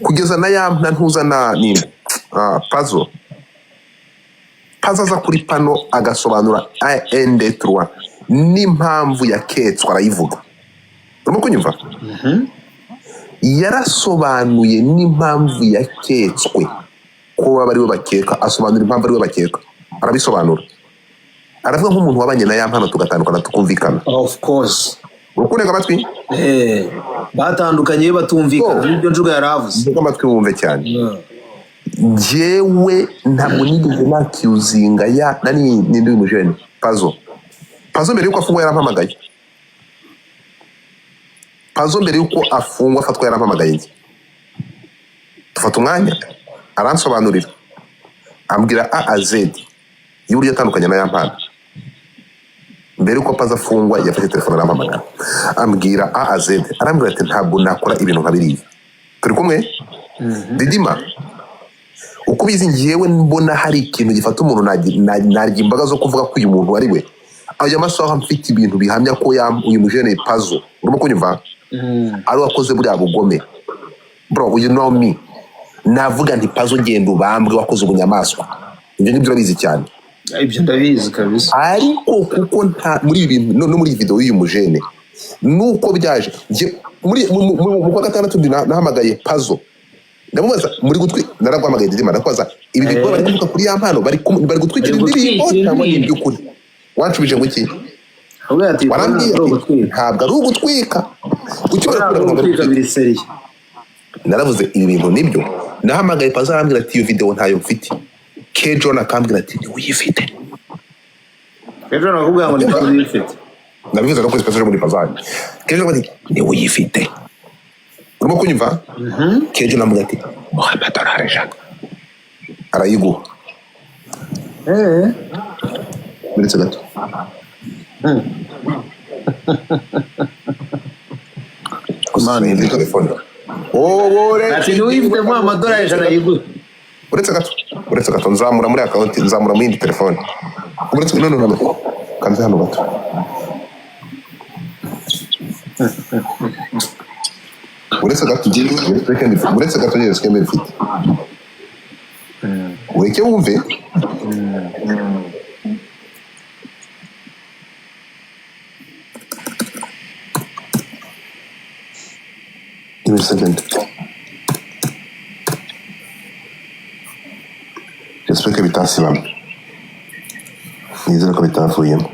Kugeza na ya na ntuza na nini, Pazo, Pazo aza kuri pano agasobanura AND3 n'impamvu yaketswe, arayivuga. Urimo kunyumva? Yarasobanuye n'impamvu yaketswe ko baba ariwe bakeka, asobanura impamvu ariwe bakeka, arabisobanura, aravuga nk'umuntu wabanye na Yampano tugatandukana tukumvikana. Of course. Urukurega amatwi. Batandukanye batumvikana. Oh. Nibyo Njuga yari avuze. Ntega amatwi wumve cyane. Njyewe ntabwo nigeze naaccusinga ya nani, nindi uyu mujene Pazo. Pazo mbere yuko afungwa yarampamagaye. Pazo mbere yuko afungwa, afatwa, yarampamagaye njye, dufata umwanya, aransobanurira, ambwira A a Z y'uburyo atandukanye na Yampano. Mbere yuko Pazo afungwa yafashe telefone arampamagara, ambwira A a Z, arambwira ati: "Ntabwo nakora ibintu nka biriya." Turi kumwe, Didima? Uko ubizi, ngewe mbona hari ikintu gifata umuntu, narya imbaga zo kuvuga ko uyu muntu ari we. Aya masaha mfite ibintu bihamya ko uyu mujene Pazo, urimo kunyumva, ari wakoze buriya bugome. Bro, you know me, navuga nti: "Pazo, ngenda ubambwe, wakoze ubunyamaswa." Ibyo ngibyo urabizi cyane. Ibyo ndabizi kabisa. Ariko kuko nta muri ibi bintu, no muri iyi video y'uyu mujene nuko byaje, njye muri mu kwa gatandatu nahamagaye Pazo, ndamubaza muri gutwi, naraguhamagaye Didima, ndakubaza ibi bikorwa bari kuvuga kuri Yampano, bari gutwikira Bari indirimbo gutwikira cyangwa ni indirimbo. iby'ukuri? Wanshubije ngo iki? Avuga ati: Warambwiye "Ntabwo ari ati ugutwika." "Ntabwo ari ugutwika." Kuki bari Ntabwo kuvuga ari ngo ntabwo ari ugutwika, ugutwika? biri sérieux. Naravuze ibi bintu nibyo. Nahamagaye Pazo, arambwira ati: "Iyo video ntayo mfite." Ke John akambwira ati: "Niwe uyifite." Ejo nakubwira ngo ni Pazo uyifite. Nabivuze no kuri special muri Pazari. Ke John ati: "Niwe uyifite." Urimo kunyumva? Ke John amuga ati: "Muha amadolari 100," arayiguha. Uretse gato. Man, Gusa telefone. Oh, Ati: "Niwe uyifite, muha amadolari 100 yiguhe." Uretse gato, uretse gato, nzamura muri account, nzamura mu yindi telefone. Uretse, no, no, no, kanze hano gato. Uretse gato, uretse gato, nyine sikembe mfite, ureke wumve. Give me a second. J'espère que bitasibamye, nizere ko bitavuyemo.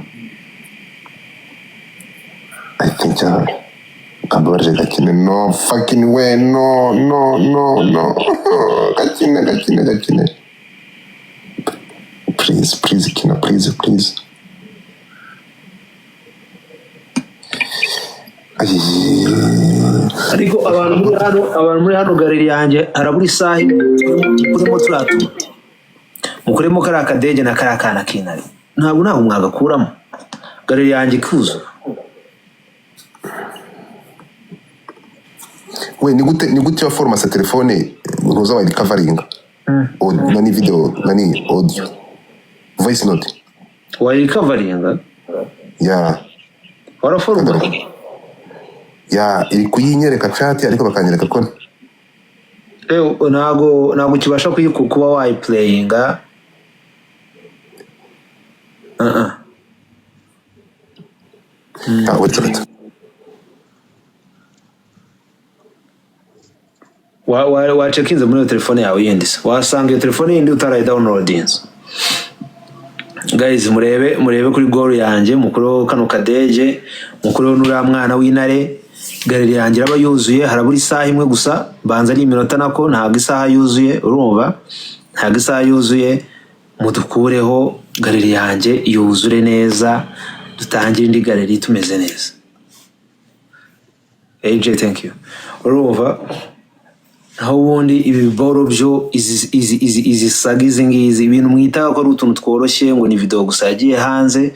I think cyane kambabarije gakine. No fucking way, no, no, no, no, gakine, gakine, gakine, please, please, kina, please, please. Ay. Ariko abantu muri hano gallery yanjye, harabura isaha imwe. Mukuremo turiya tuntu, mukuremo kariya kadege na kariya kana k'intare. Ntabwo mwagakuramo, gallery yanjye ikuzura. We, ni gute wa formase telefone ntuza wayirecoveringa nani video, nani audio, voice note? Wayirecoveringa? Ya. Waraforoma? Ya, iri kuyinyereka chat, ariko bakanyereka ko Ntabwo ukibasha kuba wayiplayinga. Uh-uh. Ah, uretse gato. Wacheckinze muri iyo telefone yawe yindi se? Wasanga iyo telefone yindi utarayidownloadinze. Guys, murebe kuri goal yanjye, mukureho kano kadege, mukureho n'uriya mwana w'intare, gallery yanjye iraba yuzuye. Harabura isaha imwe gusa, banza ari iminota nako, ntabwo isaha yuzuye. Urumva, ntabwo isaha yuzuye. Mudukureho, gallery yanjye yuzure neza, dutangire indi gallery tumeze neza. AJ, thank you. Urumva, naho ubundi ibi biboro byo, izi saga, izi ngizi, ibintu mwita ko ari utuntu tworoshye ngo ni video gusa yagiye hanze,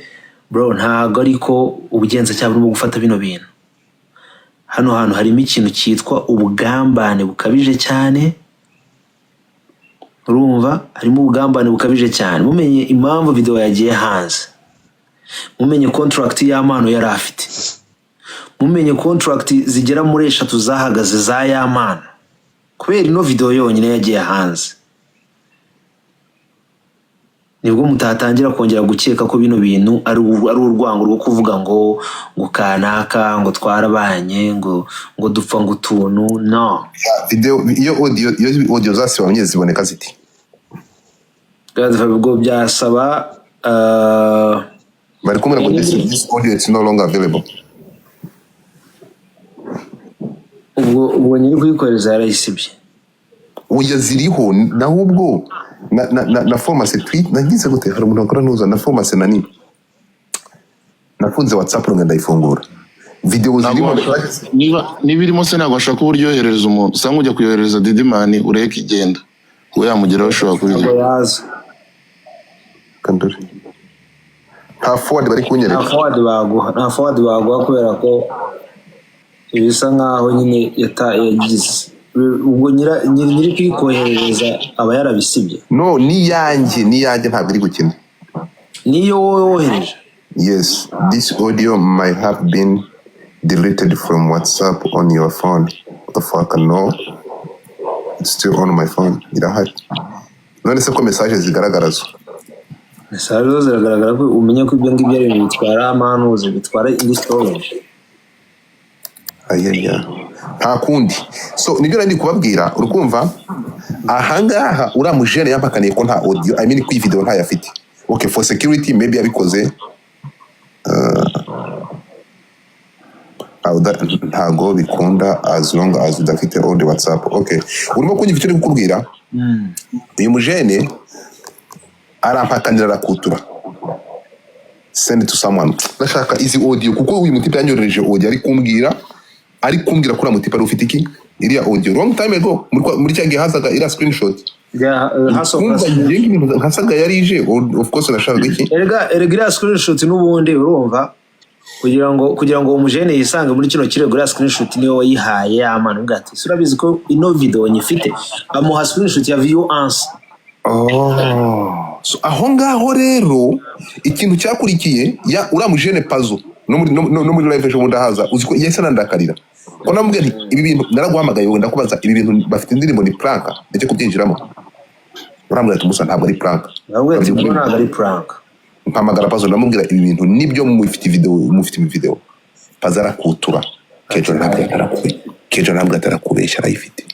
bro, ntabwo ariko ubugenzacyaha burimo gufata bino bintu. Hano hantu harimo ikintu cyitwa ubugambane bukabije cyane. Urumva, harimo ubugambane bukabije cyane. Mumenye impamvu video yagiye hanze, mumenye contract Yampano yari afite, mumenye contract zigera muri eshatu zahagaze za Yampano. Kubera ino video yonyine yagiye hanze, nibwo mutatangira kongera gukeka ko bino bintu ari urwango rwo kuvuga ngo kanaka, ngo twarabanye, ngo dupfa, ngo utuntu, no. Video, iyo audio zasibamye ziboneka ziti? Ubwo byasaba Bari kumwe ngo this audio is no longer available. Ubwo nyiri kuyikohereza yarayisibye. Oya, ziriho. Naho ubwo na formase tweet nagize gute, hari umuntu wakora ntuza na formase nani, nafunze WhatsApp ngo ndayifungura, video Ntabwo zirimo. Niba irimo se, ntabwo washaka uburyo yoherereza umuntu, usanga ujya kuyoherereza Didimani, ureke igenda we yamugeraho, ushobora Ntabwo kubigira. yaza. Kandore nta forward bari Nta kunyereka. forward baguha, nta forward baguha, kubera ko ibisa nkaho nyine yagize ubwo nyiri kuyikoherereza aba yarabisibye. No, niyanjye ntabwo iri gukina. Niyo wowe wohereje? Yes, this audio might have been deleted from WhatsApp on your phone. What the fuck? No, it's still on my phone, irahari. None se ko message zigaragara zo? Message zo ziragaragara, ko umenye ko ibyo ngibyo ari ibintu bitwara amanuzi, bitwara indi storage. Ayaya, nta kundi. So nibyo nari ndi kubabwira, urukumva ahangaha uriya mujene yampakaniye ko nta audio, I mean ko iyi video ntayo afite. Okay, for security maybe yabikoze. Ntago bikunda as long as udafite old WhatsApp. Okay, urimo kunyumva icyo ndi kukubwira? Uyu mujene arampakanira, arakutura. Send to someone. Ndashaka izi audio kuko uyu mutipe yanyoherereje audio ari kumbwira ko uriya mutipe ari ufite iki, iriya audio long time ago, muri cya gihe hazaga iriya screenshot. Hasohoka. Kumva ngiye nk'ibintu nkasaga yari ije, of course nashakaga iki. Erega iriya screenshot n'ubundi, urumva, kugira ngo uwo mujene yisange muri kino kirego, iriya screenshot niwe wayihaye Yamana, ubwo ati: "Ese urabizi ko ino video nyifite?" Amuha screenshot ya view once. Oh. So, aho ngaho rero ikintu cyakurikiye ya uriya mujene Pazo no muri live ejo bundi ahaza, uzi ko yahise anandakarira, ko namubwiye nti: "Ibi bintu naraguhamagaye wowe ndakubaza, ibi bintu bafite indirimbo ni prank?" Ndetse kubyinjiramo urambwira ati: "Musa, ntabwo ari prank." Aravuga ati: "Bro, ntabwo ari prank." Mpamagara Pazo, ndamubwira: "Ibi bintu nibyo? Mufite video, mufite video?" Pazo arakutura: "Kejo ntabwo Kejo ntabwo atarakubeshya, arayifite."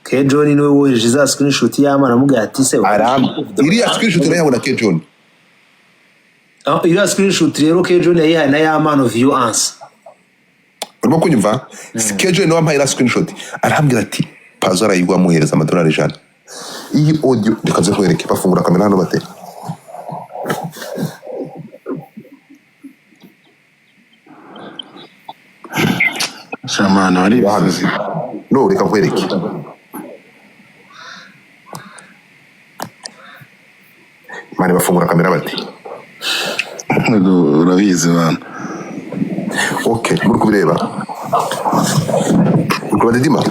Ke John niwe wohereje za screenshot Yamana, aramubwira ati: "Se Aram iriya screenshot urayabona, Ke John. Ah, iriya screenshot rero Ke John yayihaye na Yamano view once. Urimo kunyumva? Kejo niwe wampaye iriya screenshot, arambwira ati: "Pazo arayiguha, amuhereza amadolari 100." Iyi audio reka nze nkwereke. Bafungura kamera hano bate? Shamana wari ibisazi. No, reka nkwereke. Mani, bafungura kamera bate? Ubwo urabizi bana. Okay, muri kubireba, uri kureba Didima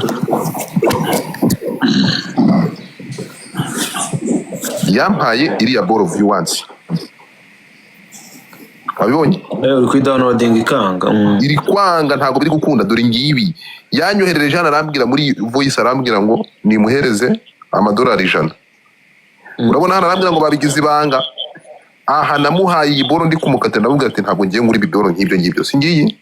yampaye iriya ball of view once, wabibonye? Eh, uri kuri downloading ikanga. Iri kwanga, ntabwo biri gukunda. Dore ngibi yanyoherereje hano, arambwira muri voice, arambwira ngo nimuhereze amadolari 100. Urabona hano arambwira ngo babigize ibanga. Aha namuhaye iyi boro ndi kumukatira, ndamubwira ati: "Ntabwo ngiye ngura ibiboro nk'ibyo ngibyo." Si ngiyi?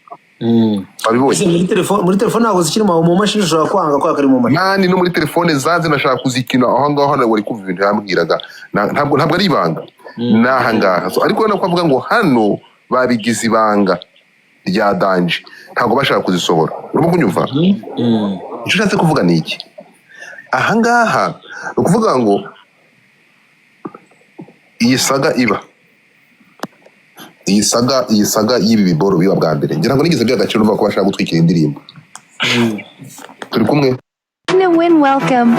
Wabibonye? Ese muri telefone ntabwo zikiri mu mashini? Ushobora kwanga ko kari mu mashini. Nani, no muri telefone zanze, nashaka kuzikina aho ngaho. Hano wari kumva ibintu yambwiraga. Ntabwo ari ibanga, ni aha ngaha. So, ariko urabona ko avuga ngo hano babigize ibanga rya danger, ntabwo bashaka kuzisohora. Urimo kunyumva? Icyo ushatse kuvuga ni iki aha ngaha? Ni ukuvuga ngo iyi saga iba iyi saga y'ibi biboro biba bwa mbere, ngira ngo nigeze by'agaciro numva ko bashaka gutwikira indirimbo. Turi kumwe? Win welcome.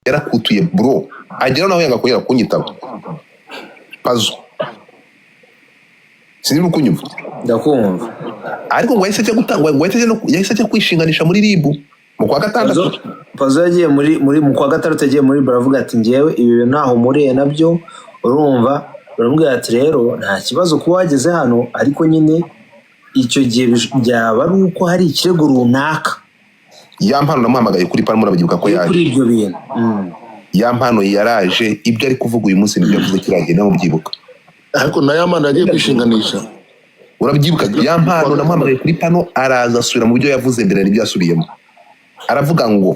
Yarakutuye bro, agera naho yanga kongera kunyitaba. Pazo, sinzi niba ukunyumva. Ndakumva. Ariko ngo yahise ajya gutanga, ngo yahise ajya no- yahise ajya kwishinganisha muri RIB mu kwa gatandatu. Pazo yagiye muri mu kwa gatandatu, yagiye muri, baravuga ati: "Ngewe ibi bintu ntaho muriye nabyo." Urumva, baramubwira ati: "Rero nta kibazo kuba wageze hano, ariko nyine icyo gihe byaba ari uko hari ikirego runaka." Ya Mpano namuhamagaye kuri panel, murabyibuka ko Kuri yaje. Ibyo bintu. Ya Mpano yaraje, ibyo ari kuvuga uyu munsi nibyo yavuze kiriya gihe, nawe mubyibuka. Ariko na Ya Mpano yagiye kwishinganisha. Urabyibuka, Ya Mpano namuhamagaye kuri panel, araza asubira mu byo yavuze mbere n'ibyo yasubiyemo. Aravuga ngo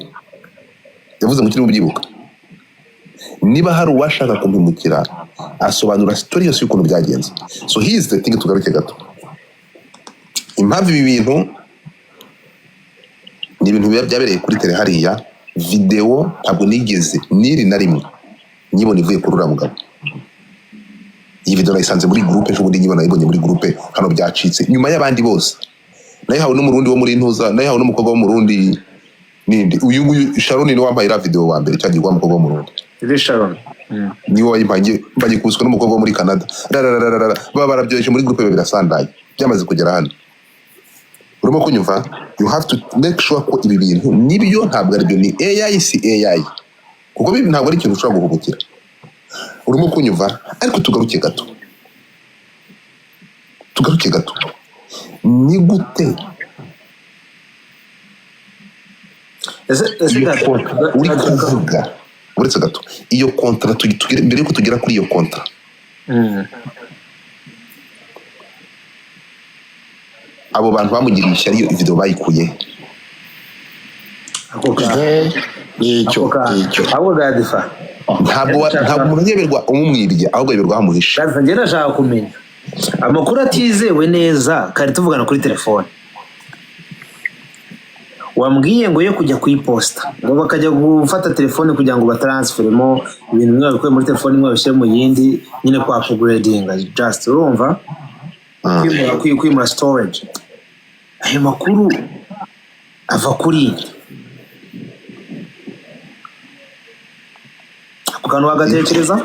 yavuze ngo kiri mubyibuka, niba hari uwashaka kumpemukira, asobanura story yose y'ukuntu byagenze. So here is the thing, tugaruke gato. Impamvu ibi bintu ni ibintu biba byabereye kuri tele hariya, videwo ntabwo nigeze n'iri na rimwe nyibona ivuye kuri uriya mugabo. Iyi video nayisanze muri groupe ejo bundi, nyibona, nayibonye muri groupe hano byacitse nyuma y'abandi bose. Nayihawe n'Umurundi wo muri Ntuza, nayihawe n'umukobwa w'Umurundi nindi, uyu nguyu Sharon niwe wambaye iriya video wa mbere, cyagiye wa mukobwa w'Umurundi. Iri Sharon. Niwe wayimpaye, bagikubiswe n'umukobwa wo muri Canada, rarararara, baba barabyoheje muri groupe, birasandaye, byamaze kugera hano. Urimo kunyumva? You have to make sure ko ibi bintu nibyo, ntabwo aribyo, ni AI, si AI, kuko ibi ntabwo ari ikintu ushobora guhubukira. Urimo kunyumva? Ariko tugaruke gato, tugaruke gato. Ni gute Ese iyo gato kontra uri kuvuga, uretse gato, iyo kontra mbere yuko tugera kuri iyo kontra, abo bantu bamugiriye ishyari, iyo video bayikuye he? Ako kantu. Nicyo. Ako kantu. Nicyo. Ahubwo Gadifa. Ntabwo umuntu yeberwa umumwibye, ahubwo yeberwa aho amuhishe. Gadifa, njye ndashaka kumenya amakuru atizewe neza. Kare tuvugana kuri telefone wambwiye ngo yo kujya ku iposita, ngo bakajya gufata telefone kugira ngo batransferemo ibintu bimwe babikuye muri telefone imwe babishyire mu yindi, nyine kwa upgradinga, just urumva, kwimura storage. Ayo makuru ava kuri nde? Ako kantu wagatekereza?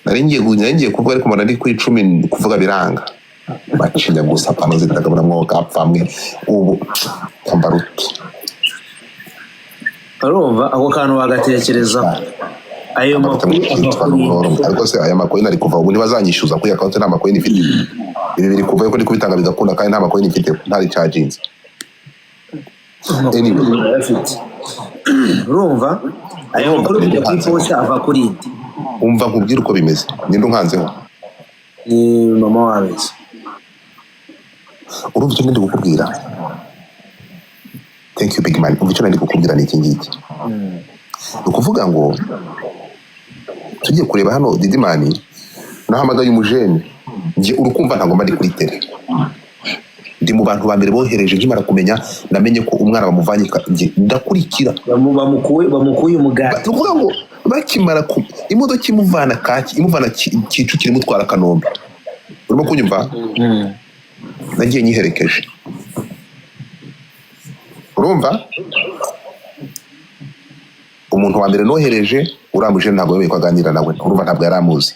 Nari ngiye kuvuga, ariko mbona ari ku 10, kuvuga biranga, bacinya gusa pano zitagabura mwoga apfa mwe ubu kwambara uti. Urumva, ako kantu wagatekereza, ayo makuru ava kuri nde? Ariko se aya makoini ari kuva ubu, ntibazanyishyuza kuri account? Nta makoini mfite. Ibi biri kuva, ariko ndi kubitanga bigakunda, kandi nta makoini mfite, ntari charginze. Anyway. Urayafite. Urumva, ayo makuru kujya ku iposita ava kuri nde? Umva nkubwire uko bimeze. Ninde unkanzeho? Ni mama wabeze. Urumva icyo ndi kukubwira? Thank you, big man. Umva, icyo nari kukubwira ni iki ngiki. Ni ukuvuga ngo tugiye kureba hano Didimani, nahamagaye umujene. Njye urukumva ntabwo mba ndi kuri tele, ndi mu bantu ba mbere bohereje. Nkimara kumenya, namenye ko umwana bamuvanye njye ndakurikira. Bamukuye umugati. Ni ukuvuga ngo bakimara ku imodoka imuvana Kaki, imuvana Kicukiro, imutwara Kanombe, urimo kunyumva? Nagiye nyiherekeje. Urumva, umuntu wa mbere nohereje urambuje, ntabwo yemeye ko aganira nawe. Urumva, ntabwo yari amuzi.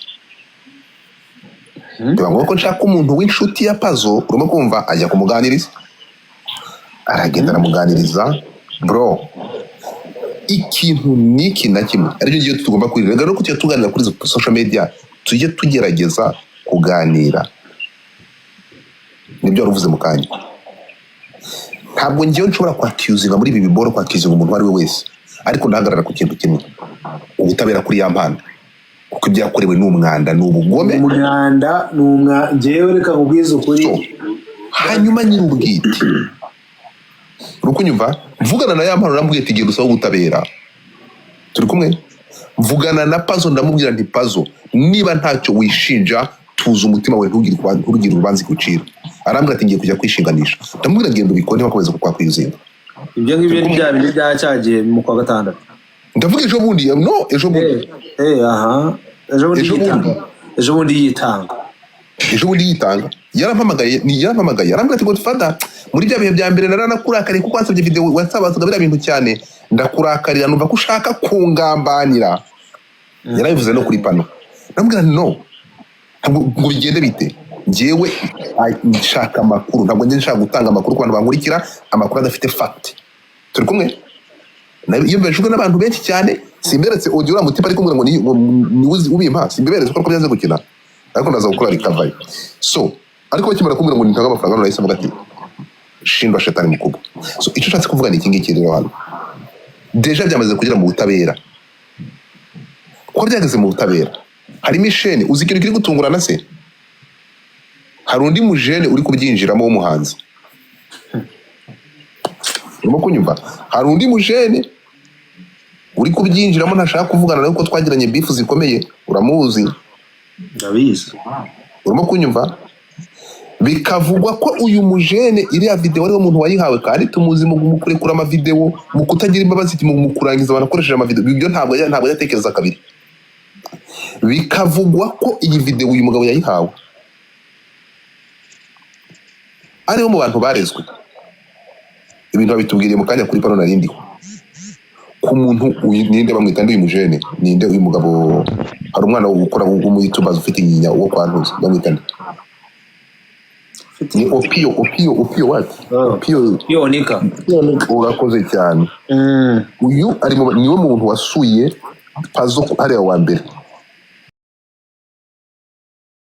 Biba ngombwa ko nshaka umuntu w'inshuti ya Pazo, urimo kumva, ajya kumuganiriza. Aragenda aramuganiriza. Bro, ikintu n'iki na kimwe aricyo gihe tugomba kwirinda rero, tujya tuganira kuri izo social media, tujye tugerageza kuganira. Nibyo wari uvuze mu kanya. Ntabwo ngewe nshobora kwaccusinga muri ibi biboro, kwaccusinga umuntu uwo ari we wese, ariko ndahagarara ku kintu kimwe: ubutabera kuri Ya Mpano, kuko ibyo yakorewe ni umwanda, ni ubugome. Umwanda ni umwanda. Njyewe reka nkubwize ukuri. So, hanyuma nyir'ubwite, uri kunyumva, mvugana na Ya Mpano, namubwiye ati: "Genda usaba ubutabera." Turi kumwe, mvugana na Pazo, ndamubwira nti: "Pazo, niba ntacyo wishinja, tuza umutima wawe, ntugire urubanza ikucira." Arambwira ati: "Ngiye kujya kwishinganisha." Ndamubwira: "Genda ubikore, ntibakomeze kukwakwizinga." Ibyo ngibyo ni bya bindi bya cyagiye mu kwa gatandatu. Ndavuga ejo bundi, no, ejo bundi. Eh, aha, ejo bundi. Ejo bundi. Yitanga, ejo bundi yitanga. Ejo bundi yitanga, yarampamagaye, ni yarampamagaye, arambwira ati: "Godfather, muri bya bihe bya mbere naranakurakariye kuko wansabye video, wansabazaga biriya bintu cyane, ndakurakarira, numva ko ushaka kungambanira." Yarabivuze no kuri pano. Ndamubwira nti: "No, ntabwo ngo bigende bite." Njyewe nshaka amakuru, ntabwo njye nshaka gutanga amakuru ku bantu bankurikira, amakuru adafite fact. Turi kumwe? Iyo mbejejwe n'abantu benshi cyane, simberetse audio uriya mutipe ari kumbwira ngo ni ubimpa, simbiberetse kuko byanze gukina, ariko ndaza gukora recovery. So, ariko bakimara kumbwira ngo nitanga amafaranga, nahise mvuga ati Shindwa shetani mukubwa. So icyo ushatse kuvuga ni iki ngiki rero. Hano déjà byamaze kugera mu butabera. Kuko byageze mu butabera, harimo isheni. Uzi ikintu kiri gutungurana se? Hari undi mujene uri kubyinjiramo w'umuhanzi. Urimo kunyumva? Hari undi mujene uri kubyinjiramo, ntashaka kuvugana nawe kuko twagiranye beef zikomeye, uramuzi. Ndabizi. Urimo kunyumva? Bikavugwa ko uyu mujene iriya videwo ariwe muntu wayihawe, kandi tumuzi mu kurekura amavidewo, mu kutagira imbabazi, mu kurangiza abantu akoresheje amavidewo. Ibyo ntabwo ajya atekereza kabiri. Bikavugwa ko iyi videwo uyu mugabo yayihawe ariwe mu bantu barezwe. Ibintu babitubwiriye mu kanya kuri pano narindiho ku muntu uyu. Ninde bamwita nde uyu mujene? Ninde uyu mugabo? Hari umwana ukora w'umuyitubazi ufite inyinya wo kwa Ntuzi, bamwita nde? Ni Opiyo, Opiyo, Opiyo what? Oh. Opiyo. Yonika. Urakoze cyane. Uyu ari mu niwe muntu wasuye Pazo hariya wa mbere.